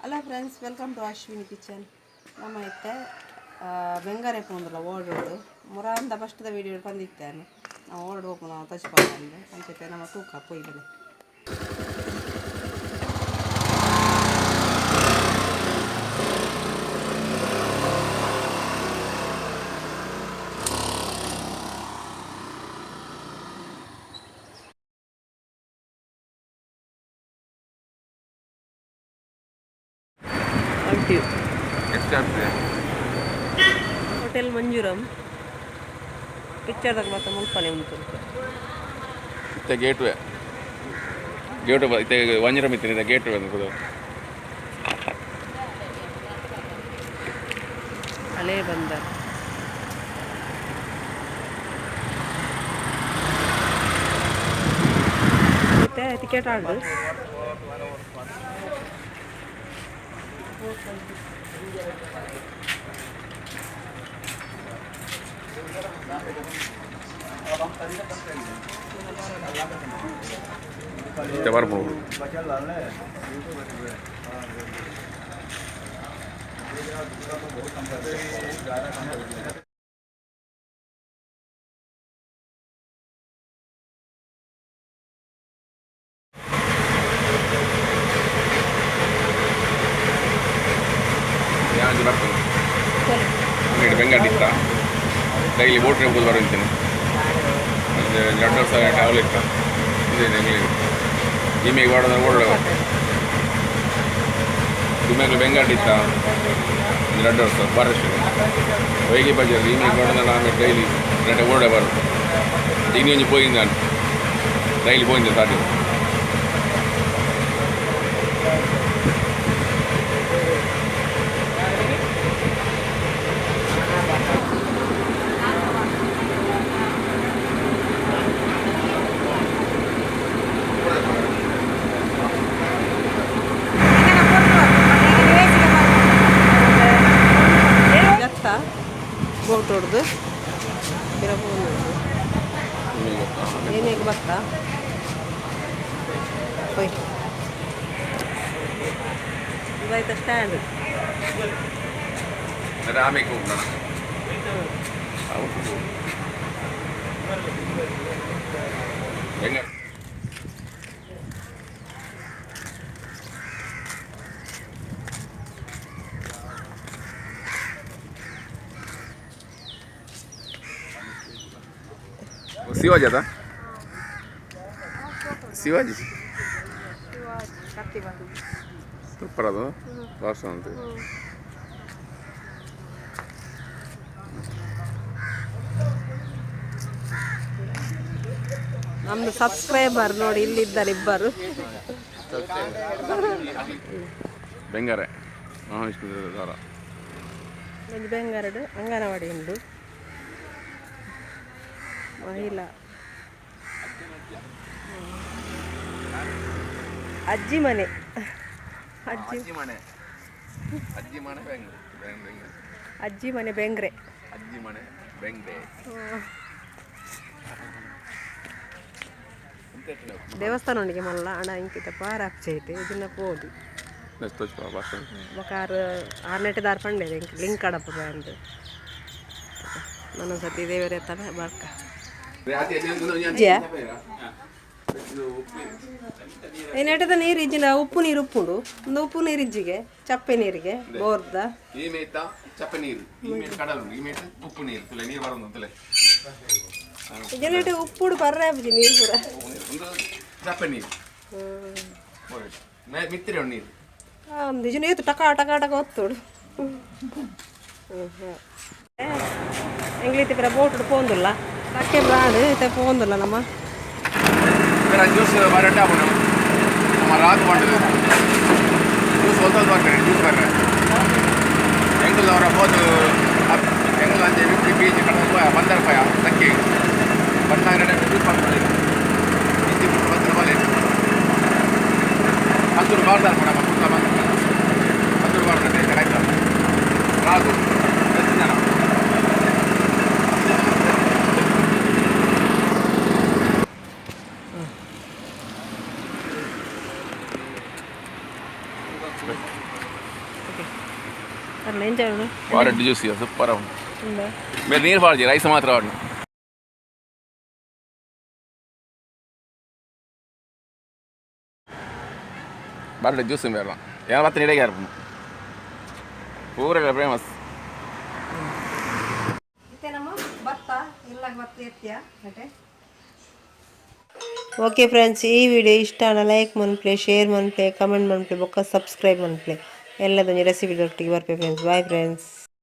Hello friends, welcome to Ashwini kitchen. ನಮ್ಮ ಇತ್ತೆ ಬೆಂಗಾರೆ ಪೋಂದುಲ್ಲ ಓಡೋಡು ಮುರಾಂದ ಫಸ್ಟ್ದ video ಬಂದಿತ್ತೇನೆ. ನಾವು ಓಡ್ ಹೋಗ್ಬೋದು, ನಾವು ತಚ್ಪಾಂದು ಅಂಚತೆ ನಮ್ಮ ತೂಕ ಪೊಯ್ಬಲೆ. ಎಷ್ಟಾಗ್ತದೆ? ಹೋಟೆಲ್ ಮಂಜೂರಂ ಪಿಕ್ಚರ್ದಾಗ ಮತ್ತೆ ಮುಲ್ಪನೆ ಉಂಟು. ಇತ್ತೆ ಗೇಟ್ವೇ ಗೇಟ್ ಇತ್ತೆ ವಂಜರ ಮಿತ್ತಿನ ಗೇಟ್ವೇ ಅಂದ್. ಹಳೆ ಬಂದರ್. ಮತ್ತೆ ಟಿಕೆಟ್ ಆರ್ಡ್ರು. ಇತ್ತೆ ಬರ್ಬೋದು. ಯಾವ್ದು ಬರ್ತದೆ ಅಂಗಡಿ ಬೆಂಗಾಡಿ ಇತ್ತ. ಡೈಲಿ ಬೋಟ್ ಹೋಗೋದು ಬರಂತೀನಿ. ಒಂದು 2 ವರ್ಷ ಟ್ರಾವೆಲ್ ಇತ್ತ ಇದೆ. ಎಂಗ್ಲಿಗೆ ಇಮೆಗೆ ಮಾಡೋದು ಓಡೋದು. ಇಮೆಗೆ ಬೆಂಗಾಡಿ ಇತ್ತ ಒಂದು 2 ವರ್ಷ ಬಾರಷ್ಟು ವೈಗಿ ಬಜಾರ್ ಇಮೆಗೆ ಮಾಡೋದು. ನಾನು ಡೈಲಿ ಗಂಟೆ ಓಡೇ ಬರೋದು. ಇನ್ನೊಂದು ಪೋಯಿಂದ ನಾನು ಡೈಲಿ ಪೋಯಿಂದೆ ಸಾಧ್ಯ. ಜತ್ತ ಬೋಟ್ ಹೊಡ್ದು ಪಿರ. ಏನೇಗೆ ಬತ್ತ ಹೋಯ್. ಇದಾಯ್ತ ಸ್ಟ್ಯಾಂಡ್. ಆಮೇಲೆ ಹೋಗೋಣ. ಹೆಂಗ ಶಿವಾಜಿ ಅದ? ಶಿವಾಜಿ ಸೂಪರ್. ಅದು ಲಾಸ್ಟ್ ಅಂತ. ನಮ್ದು ಸಬ್ಸ್ಕ್ರೈಬರ್ ನೋಡಿ, ಇಲ್ಲಿದ್ದಾರೆ ಇಬ್ಬರು. ಬೆಂಗಾರೆ ಮಹಾವಿಷ್ಣು ದಾರ. ಒಂಜಿ ಬೆಂಗಾರಡು ಅಂಗನವಾಡಿ ಉಂಡು ಮಹಿಳಾ ಅಜ್ಜಿ ಮನೆ ಅಜ್ಜಿ. ಅಜ್ಜಿ ಮನೆ, ಅಜ್ಜಿ ಮನೆ ಬೆಂಗ್ ಬೆಂಗ್ ಬೆಂಗ್. ಅಜ್ಜಿ ಮನೆ ಬೆಂಗ್ರೆ. ಅಜ್ಜಿ ಮನೆ ಬೆಂಗ್ರೆ. ದೇವಸ್ಥಾನ ಉಂಡಿಗೆ ಮಲ್ಲ ಅಣ ಇಂಕಿತ ಪಾರ ಐತೆ ಇದನ್ನ ಪೋದು. ಭಾಷೆ. ಬೊಕ ಆರು ಆರ್ನೆಟೆ ದಾರ್ ಪಂಡೆ ಇಂಕ್ ಲಿಂಕ್ ಅಡಪ ಅಂದ್. ಸತಿ ದೇವರೇ ತನ ಬರ್ಕ. ಅಜ್ಜಿಯ? ಏನೇಟದ ನೀರು ಇಜ್ಜಿನ ಉಪ್ಪು ನೀರು ಉಪ್ಪುಂಡು. ಒಂದು ಉಪ್ಪು ನೀರು ಇಜ್ಜಿಗೆ, ಚಪ್ಪೆ ನೀರಿಗೆ ಬೋರ್ದ. ಈ ಮೇತ ಚಪ್ಪೆ ನೀರು, ಈ ಮೇಟ್ ಕಡಲು, ಈ ಮೇಟ್ ಉಪ್ಪು ನೀರು ತುಲೆ ನೀರು ಬರೋದು ತುಲೆ. ಜನೇಟೆ ಉಪ್ಪುಡು ಪರ್ರೆ ಆಪುಜಿ ನೀರು ಪೂರ. ಒಂದು ಚಪ್ಪೆ ನೀರು ಮಿತ್ತಿರೆ ಉಂಡು ನೀರು. ಒಂದು ಇಜ್ಜಿನ ಏತು ಟಕ ಟಕ ಟಕ ಒತ್ತುಡು. ಎಂಗ್ಲೀತಿ ಪೂರ ಬೋಟುಡು ಪೋಂದುಲ್ಲ ಟಕ್ಕೆ ಬ್ರಾಡ್ ಇತ್ತೆ ಪೋಂದುಲ್ಲ ನಮ್ಮ. ಬೇರೆ ಜ್ಯೂಸ್ ಬರಟ್ಟೆ ಆಪುಂಡು. ನಮ್ಮ ರಾತ್ ಪಂಡದು ಜ್ಯೂಸ್ ಒತ್ತೊಂದು ಬರ್ತಾರೆ. ಜ್ಯೂಸ್ ಬರ್ರೆ ಎಂಕಲ್ ಅವರ ಬೋದು. ಎಂಕಲ್ ಅಂಚೆ ವಿಪ್ಪಿ ಬೀಚ್ ಕಡಲ್ ಪೋಯ ಬಂದರ್ ಪೋಯ ಸಕ್ಕಿ ಬಂದಾಗ ಜ್ಯೂಸ್ ಪಡ್ತಾರೆ. ಇಂಚಿ ಬಿಟ್ಟು ಬಂದ್ರೆ ಬಲೆ ಕಂತೂರು ಬಾರ್ದಾರ್ ನಮ್ಮ ಕುಡ್ಲ ಬಂದ ಕಂತೂರು ಬಾರ್ದ ಕರೆಕ್ಟ್ ರಾಗು ಎಷ್ಟು ಜನ. ಓಕೆ. ಅಲ್ಲ, ಎಂಚ ಉಂಡು? ಬಾರಿ ಜ್ಯೂಸ್, ಸೂಪರ್ ಉಂಡು. ಉಂಡಾ? ಬೇರೆ ನೀರು ಪಾಡ್ಜಿ, ರೈಸ್ ಮಾತ್ರ ಉಂಡು. ಬಾರಿ ಜ್ಯೂಸ್ ಬೇರೆ ಏನ ಬತ್ತ ಇಡಗೆ ಇರ್ಪುಂಡು ಪೂರ ಫೇಮಸ್. ಇತ್ತೆ ನಮ್ಮ ಭತ್ತ ಇಲ್ಲ, ಭತ್ತ ಎತ್ತಿಯ. ಓಕೆ ಫ್ರೆಂಡ್ಸ್, ಈ ವಿಡಿಯೋ ಇಷ್ಟ ಆಂಡ ಲೈಕ್ ಮನ್ಪ್ಲೆ, ಶೇರ್ ಮನ್ಪ್ಲೆ, ಕಮೆಂಟ್ ಮನ್ಪ್ಲೆ, ಬೊಕ್ಕ ಸಬ್ಸ್ಕ್ರೈಬ್ ಮನ್ಪ್ಲೆ. ಎಲ್ಲದೊಂಜಿ ರೆಸಿಪಿ ಒಟ್ಟಿಗೆ ಬರ್ಪೆ ಫ್ರೆಂಡ್ಸ್. Bye friends.